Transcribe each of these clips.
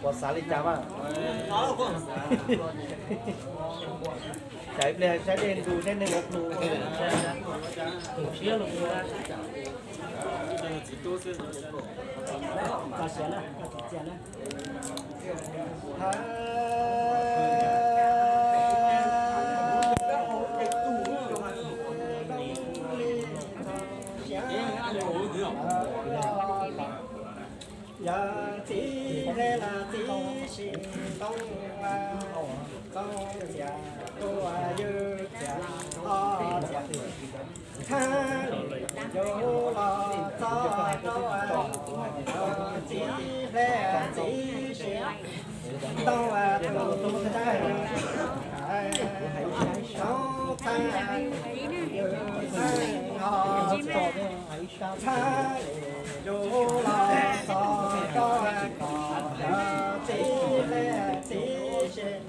Puas xav li cas mas? Tsam ib pliag saib dej ntug saib neeg ua plhu. Yog txiv hle los txiv sim ntoo, txoov txiav tuaj ywj txiav ob txiav, txhab yus los txog rau txiv hle txiv sim ntoo tus tus txhab, txhab yus txhab ho txhab yus los txog rau kom yog txiv hle txiv sim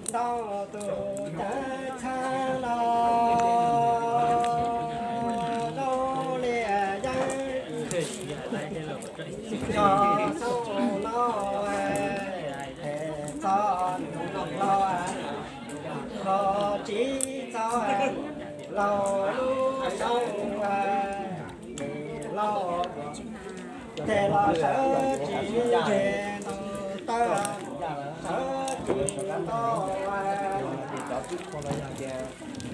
ntoo tus cav txhab no zoo li yeeb. Yog xyoo no es txog nws los los tsis txog laus lub xyoo, laus ces los sawv tsis nce ntoo taw, sawv tsis tau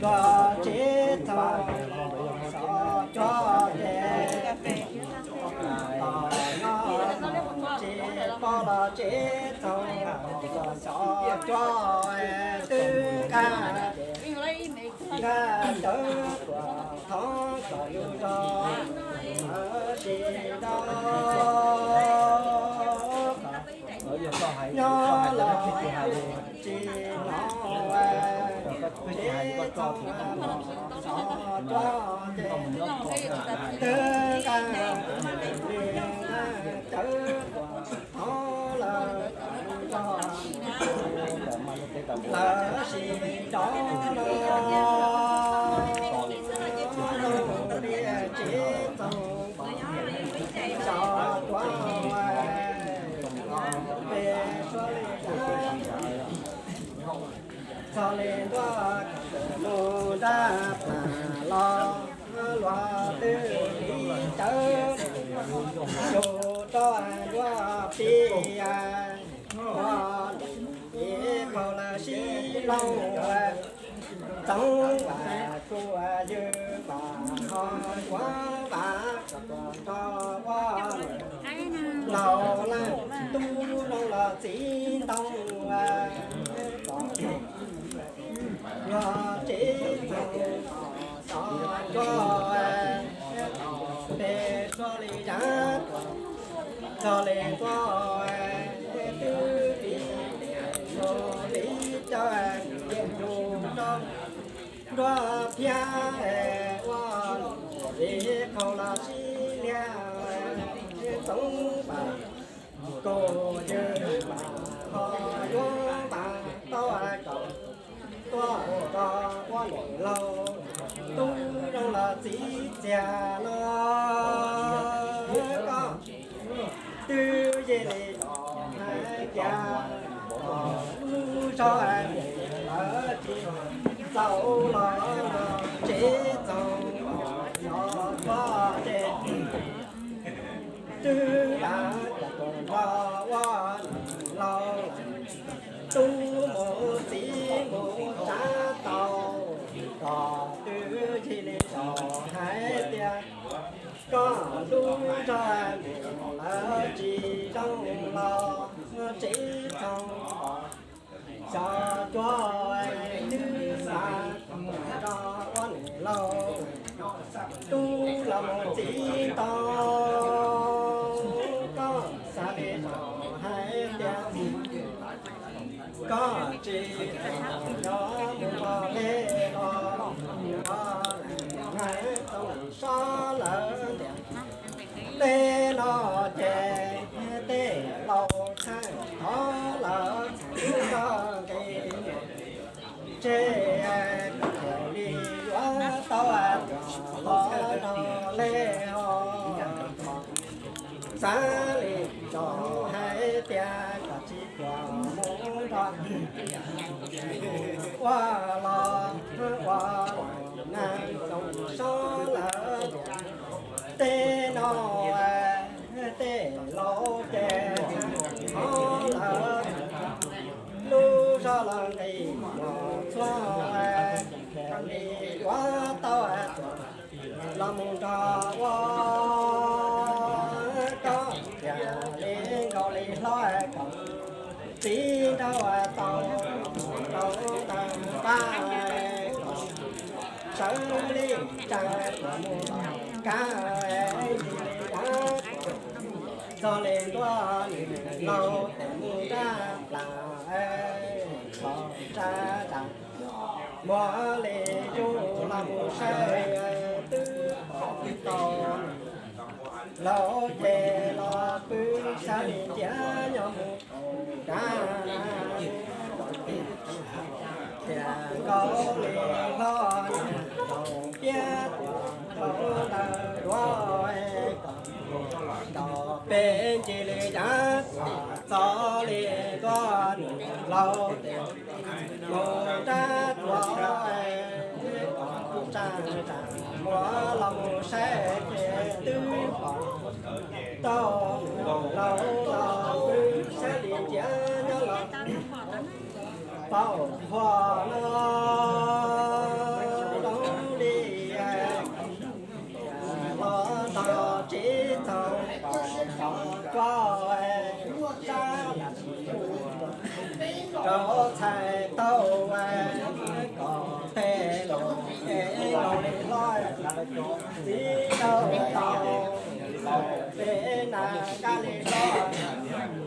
los tsis txog xyov cuab ces, no tsis pom los tsis txog xyov cuab twb nqa ces nqa cawv tuaj thov kom yus tso, tab sis tau nyob los tsis hnov, tsis txog xyov cuab ces twb nqa li cawv tuaj thov lawm, lawv sim rov los zoo li tsis txog xyov cuab, peb suav li cas txog li ntuj mus nrab plas los luag twb li cawv yus rau nruab pis, ua ib qho lawv sib laug, txoov vam kuj ywg vam ho kuav vam kom tuag nrho ua laus laj tub zoo los txiv ntoo, kom yog tsis txog xyov cuab, peb suav li cas txog li ntuj twb li, zoo li cawv yus rau nruab phiab, ua ib qho los sib liag, txoov vam kuj ywg vam ho yuav vam tau kom tuag nrho ua niam laus tub zoo los txiv txiag no. Koj twb yog li los hais tias lub zog lawv tsis txaus los tsis txaus, yog koj ces twb lam kom tuag nrho ua niam laus tub mus txiv mus tsav tau, koj twb yog li los hais tias koj lub zog lawv tsis zoo los tsis txaus, xyov cuab twb xav nrog ua niam laus tub los mus txiv tau, koj xav li los hais tias koj tsis yog mus ua le los ua hais tau sob lawv tias tej no ces tej laus txhais thov lawv txhais txoj nqe tseg, li yuav tau tuam los rau le os. tias kom tsis tuaj mus nrog ua los ua na, txoos sob lawm tej no, tej laus ces hov lawm lub zog los nqis los txhua, li yuav tau los mus nrog ua, koj tias li nkaus li hlob kom txiv nrauj tau rau tag npaj, sawv li tsa mus kab, txog li ntuaj laus tes mus rab plas, txog rab tas muag li yus los mus saib twb pom tau. Laus ces los pw sab li nciab nyob mus rab, tias nkaus li hlob niam laus piab tuaj rau ntawm duav, nrog peb ncig li yav txog li ntuaj laus tes mus rab tuaj, tsa tas muag los mus saib ces twb pom tau. Laus los pw sab li nciab nyob los paum hua no zoo li los tau tsis txaus pom tau, sab lam rau txhais tau kom tej laus es zoo li hlob txiv nrauj tau, peb na kab li hlob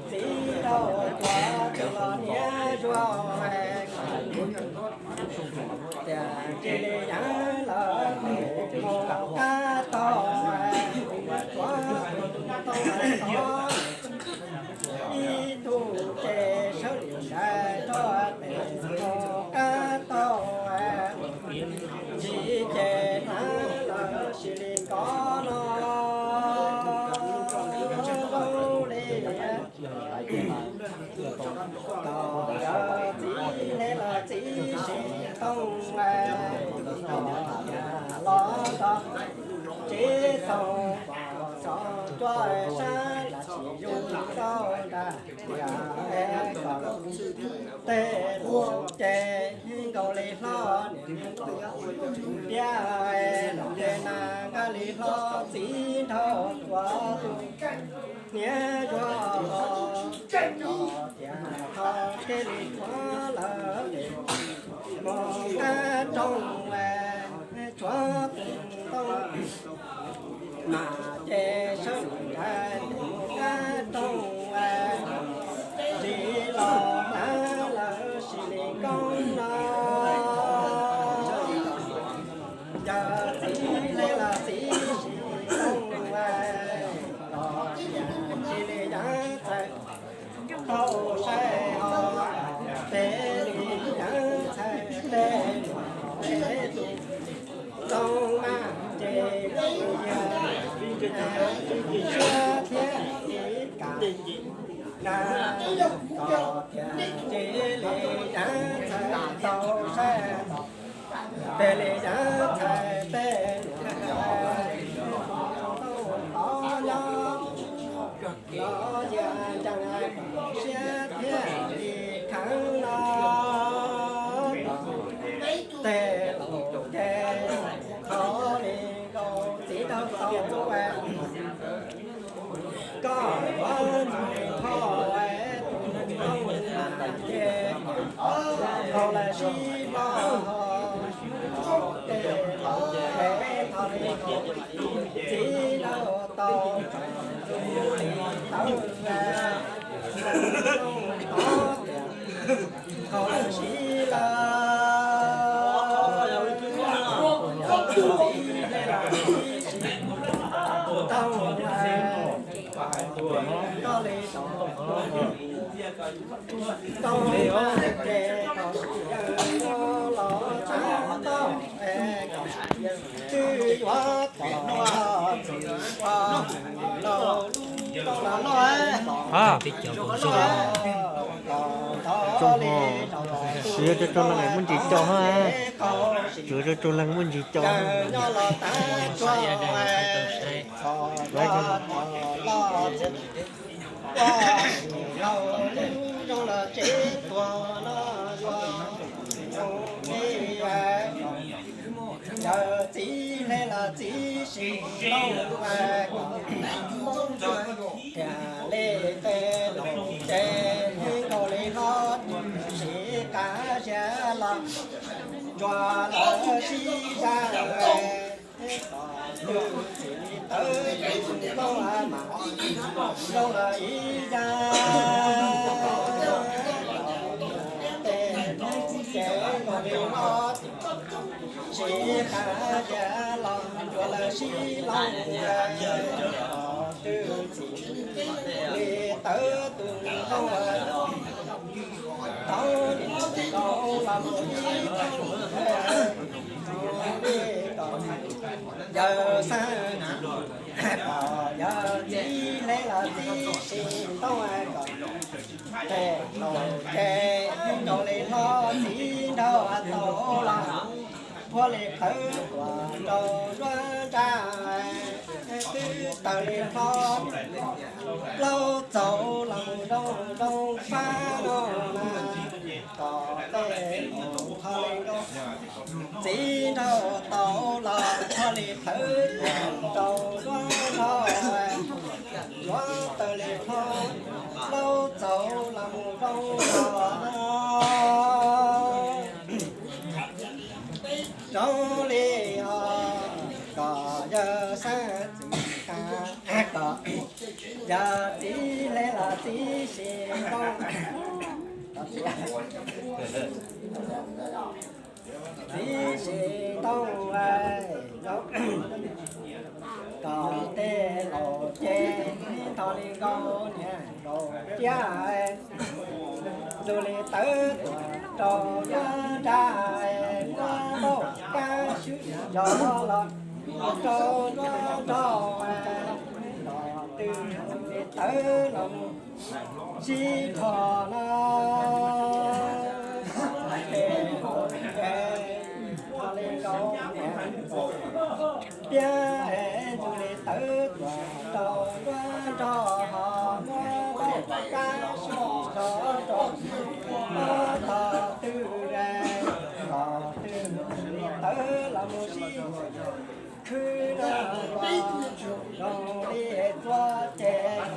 txiv nrauj tuav tus los niam zuag, tias cia li yav lawm mus kab tau, tshuav tau ib tug ces sawv li nrad rau tes mus kab tau, tsis ces hnav lawm sis li nkaus no zoo li kom yawg txiv hle los txiv sis tooj los nrog tsis txaus pom txog cuab sab lam tsis yug tau ntag. Tias kom tej laus ces nkaus li hlob niam piab, ces na kab li hlob txiv nrauj tuav tus niam zuag, tias tho kev li tshuav lawm mus kab rooj, tshuav tus ntoo mas ces sawv nrad mus kab rooj, tsis los hnav lawm sis li nkaus no yawg txiv hle los txiv sis tooj, los sis li yav txhais tau saib ho, peb li yav txhais tej tus ntxoov mas ces yog siab thiab ib kam na, kom tias sis li yav txhais tau saib, peb li yav txhais tej tus ntxoov tau tod nyob los yog ntseeg siab thiab li kheev no, tej laus ces qhov li nkaus txiv nrauj tau, koj yuav mus li thoj tus ntxoov mas ces hau lawm sib loj ho, tej laus ces thov li nkaus txiv nrauj tau, li tawv tod tias hau lawm sib loj, txiv hle los txiv sis tau, koj li tau, tau mas ces kom yawg los tsa tau, es kom twb yuav kom txwm ua laus lub Tsuas yog rau rau leej muaj ntsis cau hab. Tsuas rau rau leej muaj ntsis cau hab. Yawm txiv hle los txiv sim ntooj, thiaj li tej laus ces nkaus li hlob siv qab zia los ntsuas lawv sib zaj. Tawv txim li tawv tus nkauj mas zoo los ib yam. Tej laus ces nkaus li hlob siv qab zia los ntsuas lawv sib zaj. Tawv txim li tawv tus nkauj, tau nim tau los mus ib thooj li kom yawg xeeb, kom yawg txiv hle los txiv sim ntooj kom tej laus ces nkaus li hlob txiv nraug tau los, puag li plhawv tuam rau zuag nrab, twb tawg li hlob plaub txaus los zoo zoo fab no na. Kom tej laus txhos li nkaus txiv nraug tau los, puag li plhawv tuam rau zuag nrab, zuag tawg li hlob plaub txaus los mus zoo zoo no. Zoo li os, kom yawg xeeb txim qab, kom yawg txiv hle los txiv sim ntooj, txiv sim ntooj, kom tej laus ces nthos li nkaus niam laus tiab, tus li tawv tuam rau zuag nrab, muab npauj kab swb zog los rau zuag nrog, los twb li tawv los mus sib dhos no. Tej laus ces nthos li nkaus niam laus tiab, tus li tawv tuam rau zuag nrog, ho muab npauj kab swb zog rau tog twg, tog twg li tawv los mus sib khwb no. Zoo li txuas ces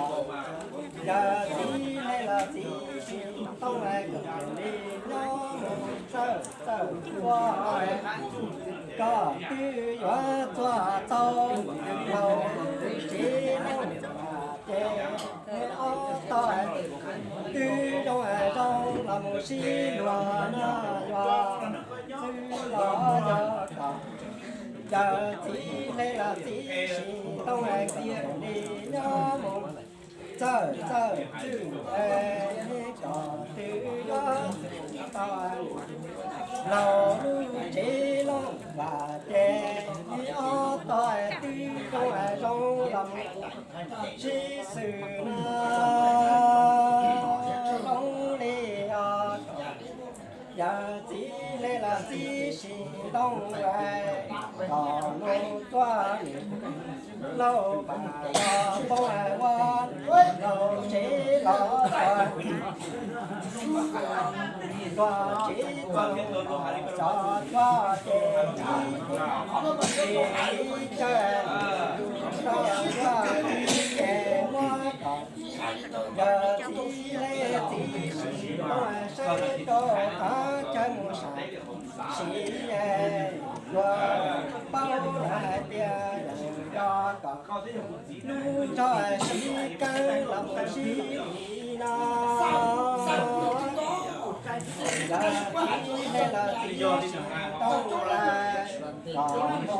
yawg txiv hle los txiv sim ntooj, kom li nyob mus txawj txawj txuas, kom twb yuav txuas tau laus txiv loj ces ob tog twb zoo zoo los mus sib luag no. Yog xwb los yog kom yawg txiv hle los txiv sim ntooj, kom li nyob mus txawj txawj txwj, kom twb yuav txwj tau laus lub tsev loj vam ces ob tog twb zoo zoo los mus sib xws no. Zoo li os, yawg txiv hle los txiv sim ntooj, kom mus txuas lauj vam los poob ua laus tsev los txog, luag tsev txog los xyov txuas ces txiv ces txiv caw, txiv caw txiv ces muab kom yawg txiv hle txiv sim ntooj saib rau qhov chaw mus sam sim, luag paub lawm hais tias yog kom lub nrog siv keeb los mus sib li no. Yawg txiv hle los txiv sim ntooj, kom mus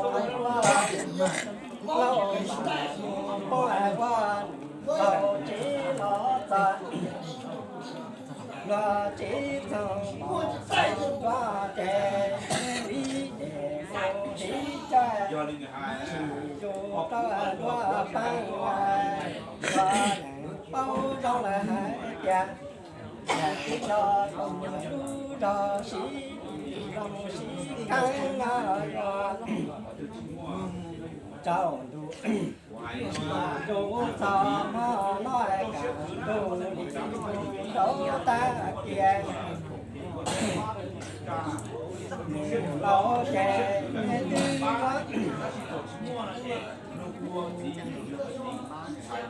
ua lauj poob ua laus tsev los txog, luag tsev txog pom txog ntua ces vim ces txiv caw, txiv zus rau luag pab, Paub zoo lawm hais tias, yog lub zog sib zoo sib kheev no yuav tsaus ntuj, zus txog hmo no kam ntuj li rau tag kiag. Nws laus ces twb yuav mus laus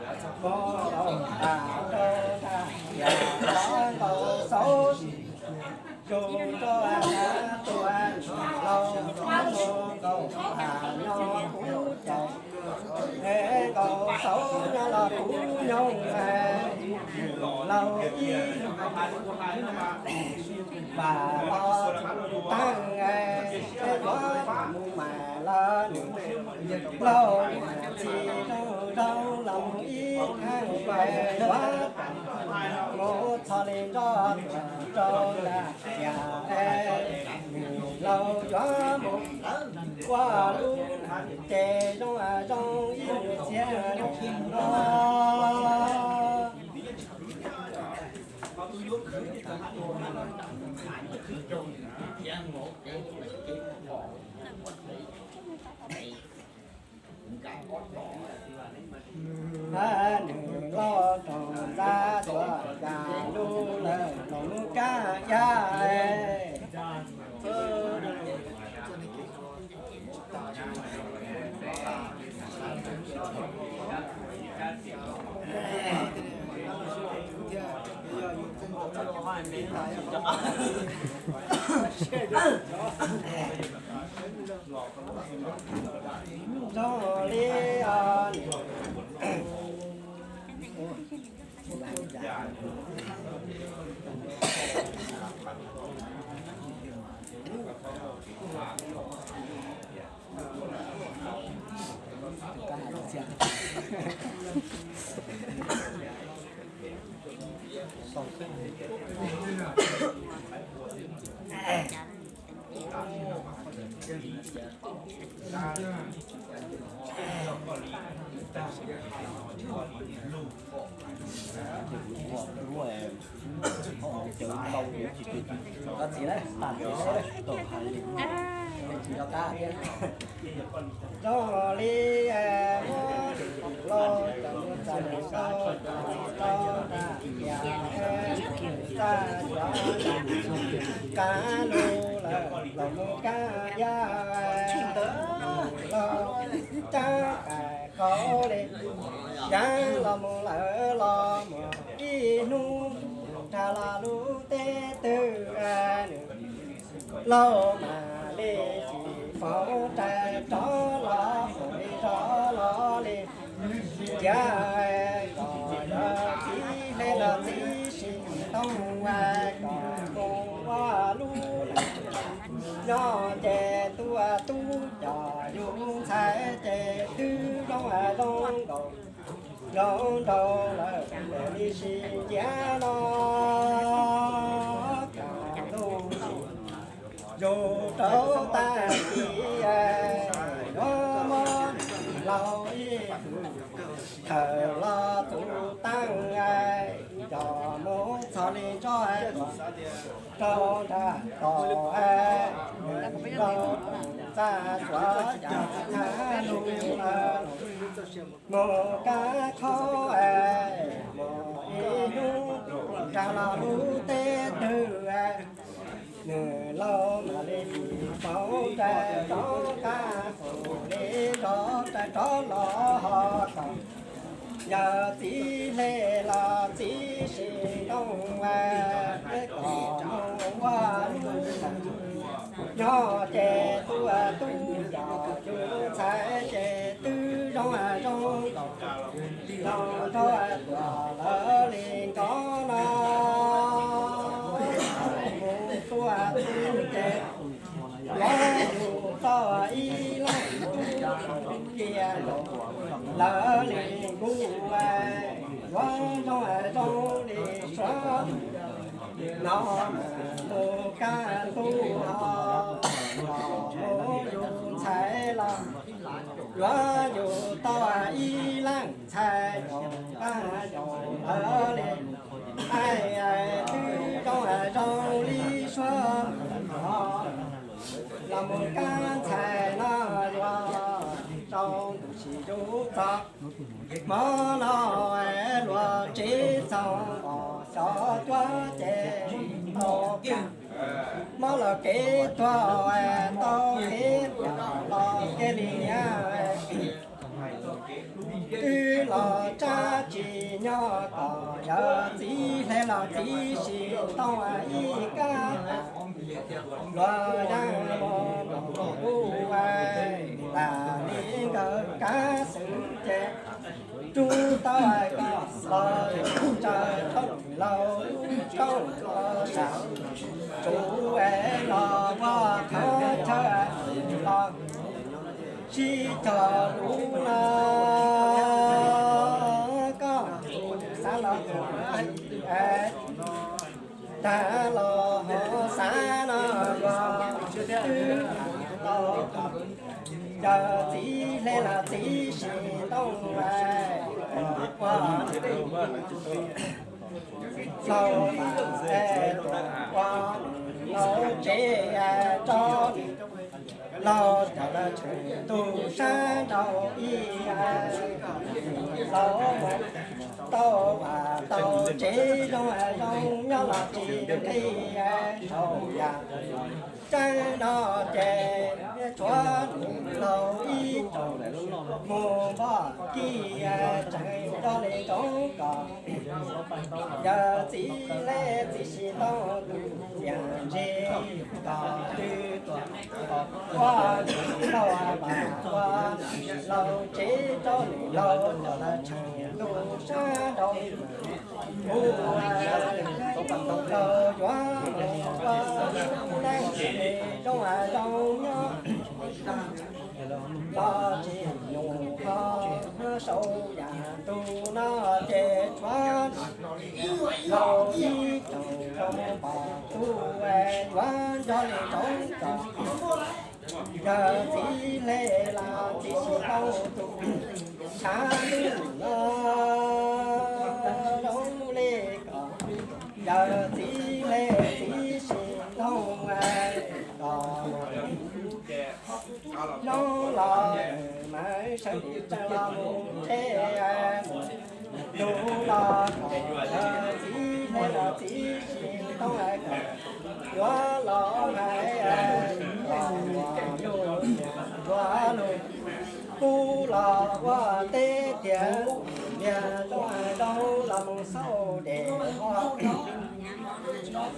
tas rau tag kiag, los nkaus xauv zus rau tus laus, mus nkaus nyob kuv caum, nkaus xauv nyob los kuv nyoog, laus ib vas los taag, yuav mus mas lawm nws laus, txhim zoo zoo los mus ib thaag, yuav mus txhos li nroj tuam rau ntag, yam nws laus yuav mus ua lub ces zoo zoo ib txhia no. Nws los rau ntxa tuaj yam lub lawm los mus kab yam. Zoo li Zoo li muab los cov mus txais rau tag kiag, txaj kab lug lawm los mus kab yaj, los cab qais qau li, yaj los mus lawm los mus ib hnub, nrag los lub teb twg nws laus mam li tsis faus rais rov los mus li rov los li. Cia kom yog txiv hle los txiv sim tooj, kom mus ua lub lawm nyob ces tuaj tub coj yus ntxhais ces twb zoo zoo nkaus, zoo nraug lawm li sib cia no. Kam ntuj zus rau tag kis, yuav muab laus ib tug thawm los tus taag, coj mus txhos li nroj tuam rau nrag tod, nws laus txaj suav yam thab lug lawm, mus kab qhov, mus ib hnub, nrag los lub teb twg, nws laus mam li tsis faus rais rov qab mus li rov rais rov los ho kom yog txiv hle los txiv sim tooj, peb kom mus ua lub lawm nyob ces tuaj tub coj yus ntxhais ces twb zoo zoo nkaus, zoo nraug tuaj lawm li nkaus no. Mus tuaj tub ces yuav yus tau ib leeg tub kiag lawm li nkuj, yuav zoo zoo li suav no, mus kaj ntug ho, mus yus ntxhais los yuav yus tau ib leeg ntxhais zoo Li, ai, twb zoo zoo li suab los mus kab ntxhais no yuav rau ntu sim zub txog. Hmo no luag tsev txog os xyov cuab ces tau, hmo los kev tuag tau kev los kev li niab. Twb los tsab tsis nyob kom yawm txiv hle los txiv sim tau ib kab luag yeej mus ua tas li nkawd kab xwm ces rub tau koj los tsaws rau laus rau los sam tsuv es los ua qhov chaw los sib cog lub no koj xav los tag los ho xav no los twb tau yawm txiv hle los txiv sim tau ua laus es ua laus tsev tso laus cov lawv tseem tu sab nraud ib laus tau vaj tau tsev zoo zoo nyob los tsis nqhis saum yam tseeb no ces tshuav laus ib tsoom mus npoj kib tseem coj li roob kom yawm txiv hle txiv sim tau tus txiaj ntsig kom twb tuaj ua laus vaj ua laus tsev rau nws laus cov lawv tseem tu sab nraud kuv laus yuav mus ua neej zoo zoo nyob los tsis nus ho saum yam ntuj no ces tshuav laus ib tsoom zoo pom tus yuav nco li roob kom yawm txiv hle los txiv sim tau tus tshav ntuj no zoo li kom yawm txiv hle txiv sim tau kom hnub los mas sawv tsees los mus tsev, ntuj los kom yawm txiv hle los txiv sim tau kom yuav los hais kom ua lus, yuav lus kub los ua teb tiag, niag zoo zoo los mus xauj dej ho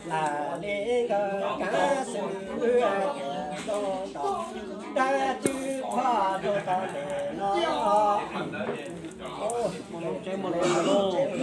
lam li nkawd kav xwm zoo tom dab tswv qhuav rau tom ntej no.